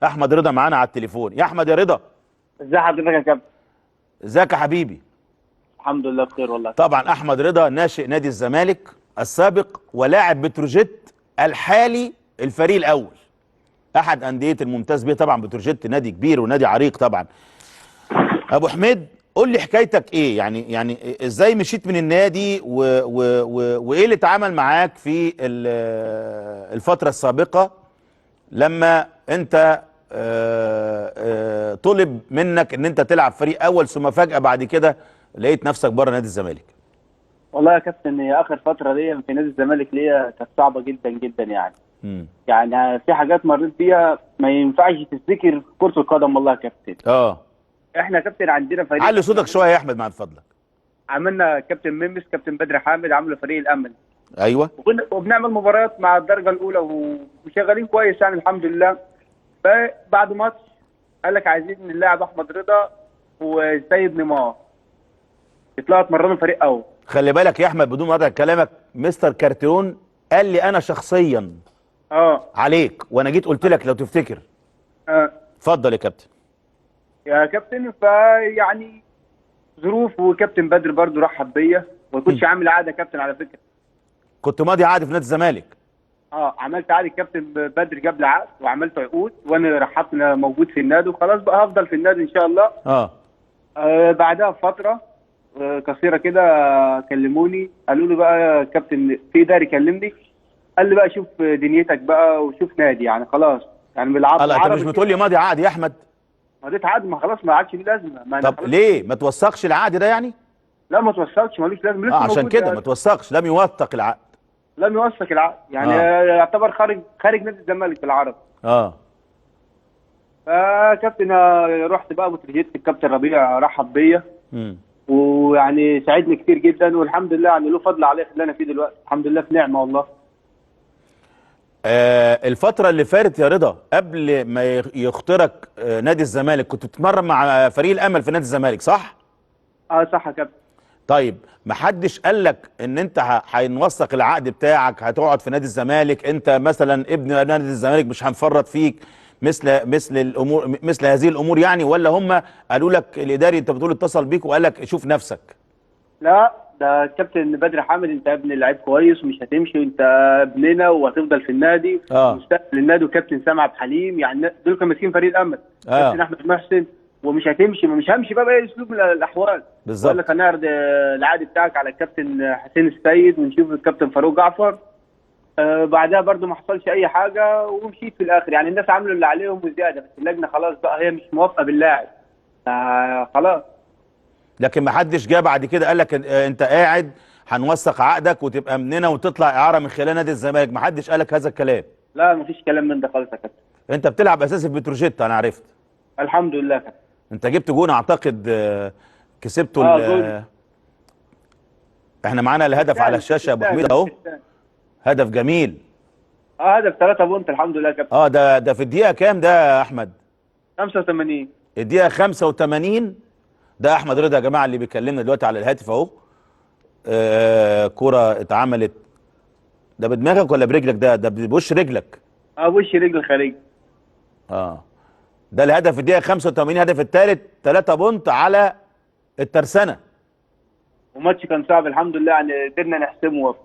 احمد رضا معانا على التليفون. يا احمد يا رضا، ازي حضرتك يا كابتن؟ ازيك يا حبيبي؟ الحمد لله بخير والله. طبعا احمد رضا ناشئ نادي الزمالك السابق ولاعب بتروجيت الحالي الفريق الاول، احد اندية الممتاز بيه. طبعا بتروجيت نادي كبير ونادي عريق. طبعا ابو حميد، قول لي حكايتك ايه، يعني ازاي مشيت من النادي و و و وايه اللي اتعامل معاك في الفترة السابقة لما انت طلب منك ان انت تلعب فريق اول، ثم فجأة بعد كده لقيت نفسك بره نادي الزمالك؟ والله يا كابتن، هي اخر فترة ليا في نادي الزمالك ليا كانت صعبة جدا جدا. يعني يعني في حاجات مريت بيها ما ينفعش تتذكر في كره القدم والله يا كابتن. احنا يا كابتن عندنا فريق. علي صوتك شوية يا احمد مع فضلك. عملنا كابتن ميمس، كابتن بدر حامد، عملوا فريق الامل. ايوه. وبنعمل مباريات مع الدرجة الاولى وشغالين كويس يعني الحمد لله. بعد ماتش قال لك عايزين نلاعب احمد رضا وسيد نيمار، يطلعوا اتمرنوا فريق اول. خلي بالك يا احمد، بدون ما اقطع كلامك، مستر كارتيرون قال لي انا شخصيا عليك، وانا جيت قلت لك لو تفتكر. اتفضل يا كابتن. يا كابتن، فيعني ظروف، وكابتن بدر برضو رحب بيا، وما كنتش عامل عقد يا كابتن على فكرة. كنت ماضي عقد في نادي الزمالك. عملت عقد، الكابتن بدر جاب لي عقد وعملت عقود، وانا رحبت ان انا موجود في النادي وخلاص بقى هفضل في النادي ان شاء الله. بعدها بفترة قصيرة كده كلموني، قالوا لي بقى يا كابتن في اداري كلمني، قال لي بقى شوف دنيتك بقى وشوف نادي، يعني خلاص يعني بالعربي. الله، انت مش بتقول لي ماضي عقد يا احمد؟ مضيت عقد، ما خلاص ما عادش ليه لازمه. ما طب ليه ما توثقش العقد ده يعني؟ لا ما توثقش، ملوش لازمه لسه. عشان كده ما توثقش، لم يوثق العقد. لم يوثق العقد يعني. يعتبر خارج نادي الزمالك بالعربي. فكابتن رحت بقى بتروجيت، الكابتن ربيع رحب بيا ويعني ساعدني كتير جدا، والحمد لله يعني له فضل عليا في اللي انا فيه دلوقتي، الحمد لله في نعمه والله. الفترة اللي فاتت يا رضا قبل ما يخترق نادي الزمالك كنت بتتمرن مع فريق الامل في نادي الزمالك، صح؟ صح يا كابتن. طيب ما حدش قال لك ان انت هينوثق العقد بتاعك، هتقعد في نادي الزمالك، انت مثلا ابن نادي الزمالك مش هنفرط فيك، مثل الامور، مثل هذه الامور يعني؟ ولا هم قالوا لك الاداري انت بتقول اتصل بيك وقال لك شوف نفسك؟ لا، ده الكابتن بدر حامد انت ابن لعيب كويس ومش هتمشي، وانت ابننا وهتفضل في النادي. مستقبل النادي. وكابتن سامع عبد الحليم، يعني دول كانوا ماسكين فريق الامل. كابتن احمد محسن، ومش هتمشي، مش همشي بقى باي اسلوب من الاحوال. بالظبط. قال لك هنعرض العقد بتاعك على الكابتن حسين السيد ونشوف الكابتن فاروق جعفر. بعدها برده ما حصلش اي حاجة ومشيت في الاخر. يعني الناس عملوا اللي عليهم وزيادة، بس اللجنة خلاص بقى هي مش موافقة باللاعب، خلاص. لكن ما حدش جه بعد كده قال لك انت قاعد هنوثق عقدك وتبقى مننا وتطلع اعاره من خلال نادي الزمالك؟ ما حدش قال لك هذا الكلام؟ لا، ما فيش كلام من ده خالص يا كابتن. انت بتلعب اساسي في بتروجيت، انا عرفت. الحمد لله يا كابتن. انت جبت جون اعتقد، كسبته. جون. احنا معانا الهدف على الشاشة يا ابو حميد اهو، هدف جميل. هدف 3 point الحمد لله يا كابتن. ده في الدقيقة كام ده يا احمد؟ 85. الدقيقة 85. ده احمد رضا يا جماعة اللي بيكلمنا دلوقتي على الهاتف اهو. كرة اتعملت، ده بدماغك ولا برجلك؟ ده بوش رجلك. بوش رجل خارجي. ده الهدف في الدقيقة 85، هدف الثالث، 3 point على الترسانه. وماتش كان صعب الحمد لله، يعني قدرنا نحسمه.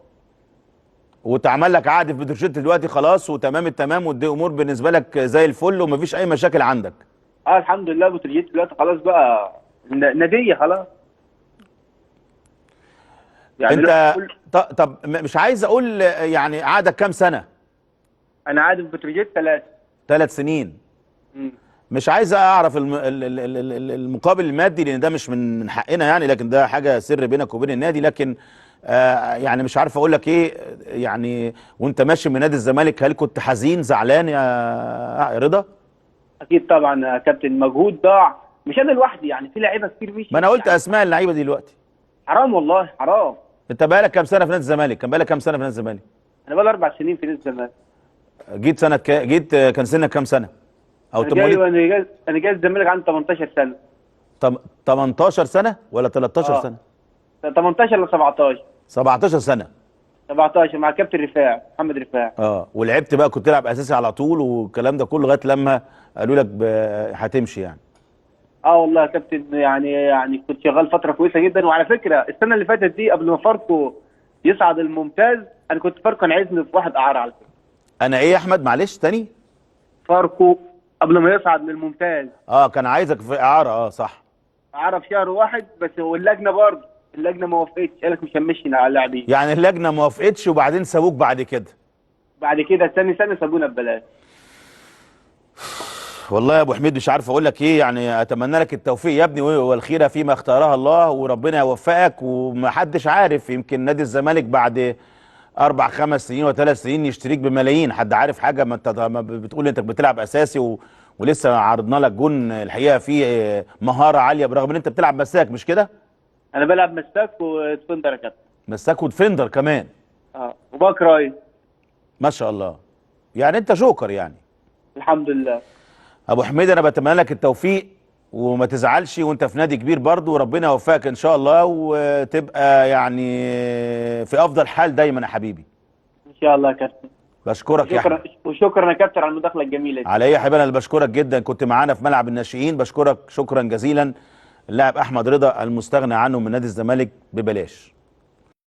واتعمل لك عقد في بتروجيت دلوقتي خلاص وتمام التمام، ودي امور بالنسبة لك زي الفل ومفيش اي مشاكل عندك. الحمد لله، بتروجيت دلوقتي خلاص بقى ناديه خلاص. يعني انت طب مش عايز اقول يعني عقدك كام سنة؟ انا عقد في بتروجيت 3. 3 سنين. مش عايز اعرف المقابل المادي لان ده مش من حقنا يعني، لكن ده حاجة سر بينك وبين النادي. لكن يعني مش عارف اقول لك ايه يعني. وانت ماشي من نادي الزمالك هل كنت حزين زعلان يا رضا؟ اكيد طبعا يا كابتن، مجهود ضاع، مش انا لوحدي يعني، في لعيبة كتير مشيت. ما انا قلت يعني اسماء اللعيبة دلوقتي. حرام والله حرام. انت بقالك كام سنة في نادي الزمالك؟ كان بقالك كام سنة في نادي الزمالك؟ انا بقالي 4 سنين في نادي الزمالك. جيت سنة جيت كان سنك كام سنة؟ او انا جاي الزمالك عندي 18 سنة. 18 سنة ولا 13 سنة؟ 18 ل 17. 17 سنة. 17 مع كابتن رفاع، محمد رفاع. ولعبت بقى، كنت تلعب اساسي على طول والكلام ده كله لغاية لما قالوا لك هتمشي يعني. والله يا كابتن يعني كنت شغال فترة كويسة جدا. وعلى فكرة السنة اللي فاتت دي قبل ما فاركو يصعد الممتاز انا كنت فاركو انا عايزني في واحد اعاره على فكرة. انا ايه يا احمد معلش تاني؟ فاركو قبل ما يصعد للممتاز كان عايزك في اعاره. صح، اعاره في شهر واحد بس، واللجنة برضه اللجنة ما وافقتش، قالت مش هنمشي على اللاعبين. يعني اللجنة ما وافقتش وبعدين سابوك بعد كده؟ بعد كده ثاني سنة سابونا ببلاش. والله يا ابو حميد مش عارف اقول لك ايه، يعني اتمنى لك التوفيق يا ابني والخيره فيما اختارها الله، وربنا يوفقك. ومحدش عارف، يمكن نادي الزمالك بعد 4 5 سنين و3 سنين يشتريك بملايين، حد عارف حاجة؟ ما انت ما بتقول انت بتلعب اساسي ولسه عرضنا لك جون الحقيقة فيه مهارة عالية، برغم ان انت بتلعب مساك مش كده؟ انا بلعب مساك و defender يا كابتن. مساك و defender كمان. و back right. ما شاء الله، يعني انت جوكر يعني. الحمد لله. ابو حميد انا بتمنى لك التوفيق وما تزعلش، وانت في نادي كبير برضه، وربنا يوفقك ان شاء الله وتبقى يعني في افضل حال دايما يا حبيبي. ان شاء الله يا كابتن. بشكرك يا احمد. وشكرا يا كابتن على المداخلة الجميلة دي. على ايه يا حبيبي، انا اللي بشكرك جدا، كنت معانا في ملعب الناشئين، بشكرك شكرا جزيلا. اللاعب احمد رضا المستغنى عنه من نادي الزمالك ببلاش.